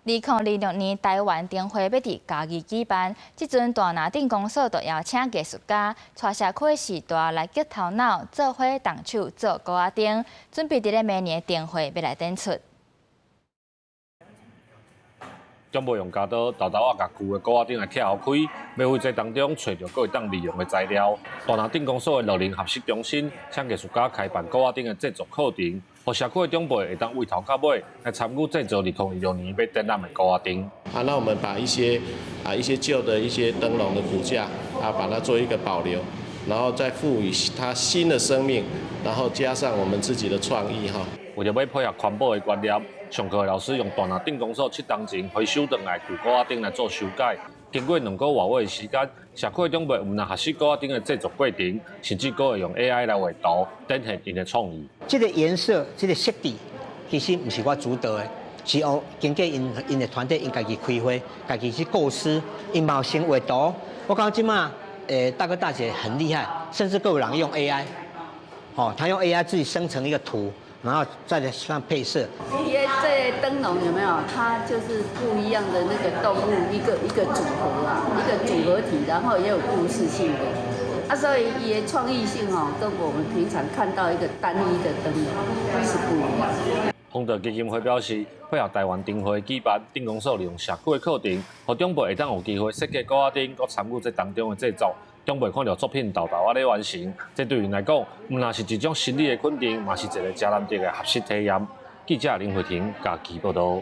2026年台灣燈會欲佇嘉義舉辦，這陣大林鎮公所就邀請藝術家，帶社區序大來激頭腦，做伙動手做鼓仔燈，準備佇咧明年燈會欲來展出。長輩用鉸刀，沓沓仔共舊的鼓仔燈來拆開，欲為這當中揣著閣會當利用的材料。大林鎮公所的樂齡學習中心，請藝術家開辦鼓仔燈的製作課程，予社區的長輩會當為頭到尾來參與製作2026年欲展覽的鼓仔燈。啊，那我們把一些舊的一些燈籠的骨架啊，把它做一個保留，然後再賦予它新的生命，然後加上我們自己的創意哈。為著欲配合環保的觀念，上課的老師用大林鎮公所7冬前回收轉來舊鼓仔燈來做修改。經過2個外月的時間，社區長輩毋但學習鼓仔燈的製作過程，甚至閣會用 AI 來畫圖，展現𪜶的創意。這個顏色、這個色調，其實毋是我主導的，是哦經過𪜶𪜶的團隊，𪜶家己開會，家己去構思，𪜶嘛有先畫圖。我感覺這馬大哥大姐很厲害，甚至閣有人用 AI，哦，他用 AI 自己生成一個圖。然後再來上配色。伊的這個燈籠有沒有？它就是不一樣的那個動物，一個一個組合啊，一個組合體，然後也有故事性的。啊，所以伊的創意性哦，跟我們平常看到一個單一的燈籠是不一樣的。弘道基金會表示，配合台灣燈會舉辦，鎮公所利用社區的課程，予長輩會當有機會設計鼓仔燈，閣參與這當中的製作。長輩看著作品沓沓仔咧完成，這對𪜶來講，毋但是一種心理的肯定，嘛是一個誠難得的學習體驗。記者林慧婷嘉義報導。